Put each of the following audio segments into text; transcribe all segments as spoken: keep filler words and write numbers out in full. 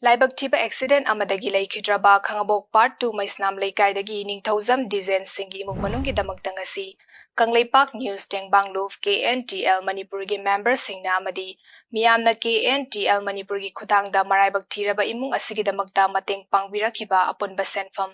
ꯂꯥꯏꯕꯛ ꯊꯤꯕ ꯑꯦꯛꯁꯤꯗꯦꯟ ꯑꯃꯗꯒꯤ ꯂꯩꯈꯤꯗ꯭ꯔꯕ ꯈꯥꯉꯕꯣꯛ ꯄꯥꯔꯠ ꯇꯨ ꯃꯩꯁꯅꯥꯝ ꯂꯩꯀꯥꯏꯗꯒꯤ ꯅꯤꯡꯊꯧꯖꯝ ꯗꯤꯖꯦꯟ ꯁꯤꯡꯒꯤ ꯏꯃꯨꯡ ꯃꯅꯨꯡꯒꯤꯗꯃꯛꯇ ꯉꯁꯤ Kangleipak News Tengbanglup K N T L ꯃꯅꯤꯄꯨꯔꯒꯤ ꯃꯦꯝꯕꯔꯁꯤꯡꯅ ꯑꯃꯗꯤ ꯃꯤꯌꯥꯝꯅ ꯀꯦ ꯑꯦꯟ ꯇꯤ ꯑꯦꯜ ꯃꯅꯤꯄꯨꯔꯒꯤ ꯈꯨꯊꯥꯡꯗ ꯃꯔꯥꯏꯕꯛ ꯊꯤꯔꯕ ꯏꯃꯨꯡ ꯑꯁꯤꯒꯤꯗꯃꯛꯇ ꯃꯇꯦꯡ ꯄꯥꯡꯕꯤꯔꯛꯈꯤꯕ ꯑꯄꯨꯟꯕ ꯁꯦꯟꯐꯝ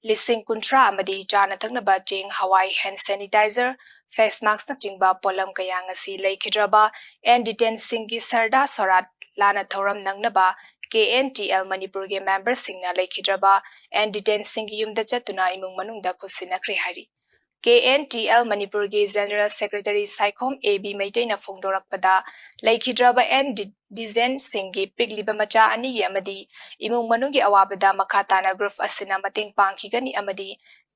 ꯂꯤꯁꯤꯡ ꯀꯨꯟꯊ꯭ꯔꯥ ꯑꯃꯗꯤ ꯆꯥꯅ ꯊꯛꯅꯕ ꯆꯦꯡ, ꯍꯋꯥꯏ, ꯍꯦꯟ ꯁꯦꯅꯤꯇꯥꯏꯖꯔ, ꯐꯦꯁ ꯃꯥꯛꯁꯅꯆꯤꯡꯕ ꯄꯣꯠꯂꯝ ꯀꯌꯥ ꯉꯁꯤ ꯂꯩꯈꯤꯗ꯭ꯔꯕ ꯑꯦꯟ ꯗꯤꯇꯦꯟ ꯁꯤꯡꯒꯤ ꯁꯔꯗꯥ ꯁꯣꯔꯥꯠ ꯂꯥꯟꯅ ꯊꯧꯔꯝ ꯅꯪꯅꯕ ꯀꯦ ꯑꯦꯟ ꯇꯤ ꯑꯦꯜ ꯃꯅꯤꯄꯨꯔꯒꯤ ꯃꯦꯝꯕꯔꯁꯤꯡꯅ ꯂꯩꯈꯤꯗ꯭ꯔꯕ ꯑꯦꯟ ꯗꯤꯇꯦꯟ ꯁꯤꯡꯒꯤ ꯌꯨꯝꯗ ꯆꯠꯇꯨꯅ ꯏꯃꯨꯡ ꯃꯅꯨꯡꯗ ꯈꯨꯠꯁꯤꯟꯅꯈ꯭ꯔꯦ ꯍꯥꯏꯔꯤ꯫ ꯀꯦ ꯑꯦꯟ ꯇꯤ ꯑꯦꯜ ꯃꯅꯤꯄꯨꯔꯒꯤ general secretary Saikhom A B ꯃꯩꯇꯩꯅ ꯐꯣꯡꯗꯣꯔꯛꯄꯗ, ꯂꯩꯈꯤꯗ꯭ꯔꯕ ꯑꯦꯟ ꯗꯤ-, ꯗꯤꯖꯦꯟ ꯁꯤꯡꯒꯤ ꯄꯤꯛꯂꯤꯕ ꯃꯆꯥ ꯑꯅꯤꯒꯤ ꯑꯃꯗꯤ ꯏꯃꯨꯡ ꯃꯅꯨꯡꯒꯤ ꯑꯋꯥꯕꯗ ꯃꯈꯥ ꯇꯥꯅ ꯒ꯭ꯔꯨꯞ ꯑꯁꯤꯅ ꯃꯇꯦꯡ ꯄꯥꯡꯈꯤꯒꯅꯤ ꯑꯃꯗꯤ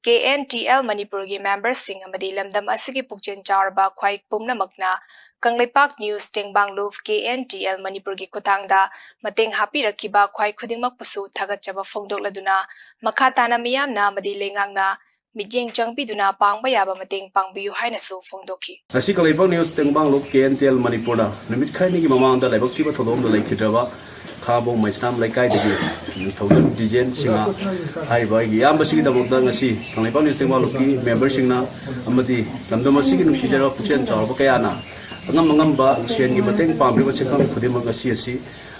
ꯀꯦ ꯑꯦꯟ ꯇꯤ ꯑꯦꯜ ꯃꯅꯤꯄꯨꯔꯒꯤ ꯃꯦꯝꯕꯔꯁꯤꯡ ꯑꯃꯗꯤ ꯂꯝꯗꯝ ꯑꯁꯤꯒꯤ ꯄꯨꯛꯆꯦꯜ ꯆꯥꯎꯔꯕ ꯈ꯭ꯋꯥꯏ ꯄꯨꯝꯅꯃꯛꯅ Kangleipak News Tengbanglup K N T L ꯃꯅꯤꯄꯨꯔꯒꯤ ꯈꯨꯠꯊꯥꯡꯗ ꯃꯇꯦꯡ ꯍꯥꯞꯄꯤꯔꯛꯈꯤꯕ ꯈ꯭ꯋꯥꯏ ꯈꯨꯗꯤꯡꯃꯛꯄꯨꯁꯨ ꯊꯥꯒꯠꯆꯕ ꯐꯣꯡꯗꯣꯛꯂꯗꯨꯅ, ꯃꯈꯥ ꯇꯥꯅ ꯃꯤꯌꯥꯝꯅ ꯑꯃꯗꯤ ꯂꯩꯉꯥꯛꯅ ꯃꯤꯠꯌꯦꯡ ꯆꯪꯕꯤꯗꯨꯅ ꯄꯥꯡꯕ ꯌꯥꯕ ꯃꯇꯦꯡ ꯄꯥꯡꯕꯤꯌꯨ ꯍꯥꯏꯅꯁꯨ ꯐꯣꯡꯗꯣꯛꯈꯤ꯫ ꯉꯁꯤ Kangleipak News Tengbanglup K N T L ꯃꯅꯤꯄꯨꯔꯗ ꯅꯨꯃꯤꯠ ꯈꯔꯅꯤꯒꯤ ꯃꯃꯥꯡꯗ ꯂꯥꯏꯕꯛ ꯊꯤꯕ ꯊꯧꯗꯣꯛ ꯑꯃꯗ ꯂꯩꯈꯤꯗ꯭ꯔꯕ ꯈꯥꯉꯕꯣꯛ ꯃꯩꯁꯅꯥꯝ ꯂꯩꯀꯥꯏꯗꯒꯤ ꯅꯤꯡꯊꯧꯖꯝ ꯗꯤꯖꯦꯟ ꯁꯤꯡꯍ ꯍꯥꯏꯔꯤꯕ ꯑꯩꯒꯤ ꯏꯌꯥꯝꯕꯁꯤꯒꯤꯗꯃꯛꯇ ꯉꯁꯤ ꯀꯪꯂꯩꯄꯥꯛ ꯅ꯭ꯌꯨꯁ ꯇꯦꯡꯕꯥꯡꯂꯨꯞꯀꯤ ꯃꯦꯝꯕꯔꯁꯤꯡꯅ ꯑꯃꯗꯤ ꯂꯝꯗꯝ ꯑꯁꯤꯒꯤ ꯅꯨꯡꯁꯤꯖꯔꯕ ꯄꯨꯛꯆꯦꯜ ꯆꯥꯎꯔꯕ ꯀꯌꯥꯅ ꯑꯉꯝ ꯑꯉꯝꯕ ꯁꯦꯟꯒꯤ ꯃꯇꯦꯡ ꯄꯥꯡꯕꯤꯕ ꯁꯦꯟꯐꯝ ꯈꯨꯗꯤꯡꯃꯛ ꯉꯁꯤ ꯑꯁꯤ,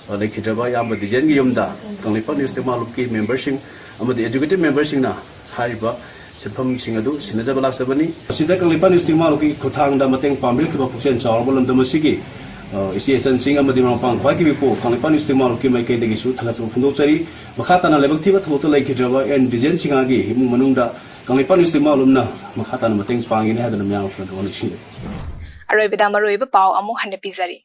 ꯑ, ꯂꯩꯈꯤꯗ꯭ꯔꯕ ꯏꯌꯥꯝꯕ ꯗꯤꯖꯦꯟꯒꯤ ꯌꯨꯝꯗ ꯀꯪꯂꯩꯄꯥꯛ ꯅ꯭ꯌꯨꯁ ꯇꯦꯡꯕꯥꯡꯂꯨꯞꯀꯤ ꯃꯦꯝꯕꯔꯁꯤꯡ ꯑꯃꯗꯤ ꯑꯦꯛꯖꯤꯀ꯭ꯌꯨꯇꯤꯚ ꯃꯦꯝꯕꯔꯁꯤꯡꯅ ꯍꯥꯏꯔꯤꯕ ꯁꯦꯟꯐꯝꯁꯤꯡ ꯑꯗꯨ ꯁꯤꯟꯅꯖꯕ ꯂꯥꯛꯆꯕꯅꯤ꯫ ꯑꯁꯤꯗ ꯀꯪꯂꯩꯄꯥꯛ ꯅ꯭ꯌꯨꯁ ꯇꯦꯡꯕꯥꯡꯂꯨꯞꯀꯤ ꯈꯨꯠꯊꯥꯡꯗ ꯃꯇꯦꯡ ꯄꯥꯡꯕꯤꯔꯛꯈꯤꯕ ꯄꯨꯛꯆꯦꯜ ꯆꯥꯎꯔꯕ ꯂꯝꯗꯝ ꯑꯁꯤꯒꯤ, ꯑ, ꯏꯆꯦ ꯏꯆꯟꯁꯤꯡ ꯑꯃꯗꯤ ꯃꯔꯨꯞ ꯃꯄꯥꯡ ꯈ꯭ꯋꯥꯏ ꯀꯤꯕꯤꯄꯨ ꯀꯪꯂꯩꯄꯥꯛ ꯅ꯭ꯌꯨꯁ ꯇꯦꯡꯕꯥꯡꯂꯨꯞꯀꯤ ꯃꯥꯏꯀꯩꯗꯒꯤꯁꯨ ꯊꯥꯒꯠꯆꯕ ꯐꯣꯡꯗꯣꯛꯆꯔꯤ꯫ ꯃꯈꯥ ꯇꯥꯅ ꯂꯥꯏꯕꯛ ꯊꯤꯕ ꯊꯧꯗꯣꯛꯇ ꯂꯩꯈꯤꯗ꯭ꯔꯕ ꯑꯦꯟ ꯗꯤꯖꯦꯟ ꯁꯤꯡꯍꯒꯤ ꯏꯃꯨꯡ ꯃꯅꯨꯡꯗ ꯀꯪꯂꯩꯄꯥꯛ ꯅ꯭ꯌꯨꯁ ꯇꯦꯡꯕꯥꯡꯂꯨꯞꯅ ꯃꯈꯥ ꯇꯥꯅ ꯃꯇꯦꯡ ꯄꯥꯡꯒꯅꯤ ꯍꯥꯏꯗꯨꯅ ꯃꯌꯥꯝ ꯃꯐꯝꯗ ꯋꯥꯅꯣꯝꯁꯤꯡ ꯂꯩ꯫ ꯑꯔꯣꯏꯕꯗ ꯃꯔꯨꯑꯣꯏꯕ ꯄꯥꯎ ꯑꯃꯨꯛ ꯍꯟꯅ ꯄꯤꯖꯔꯤ꯫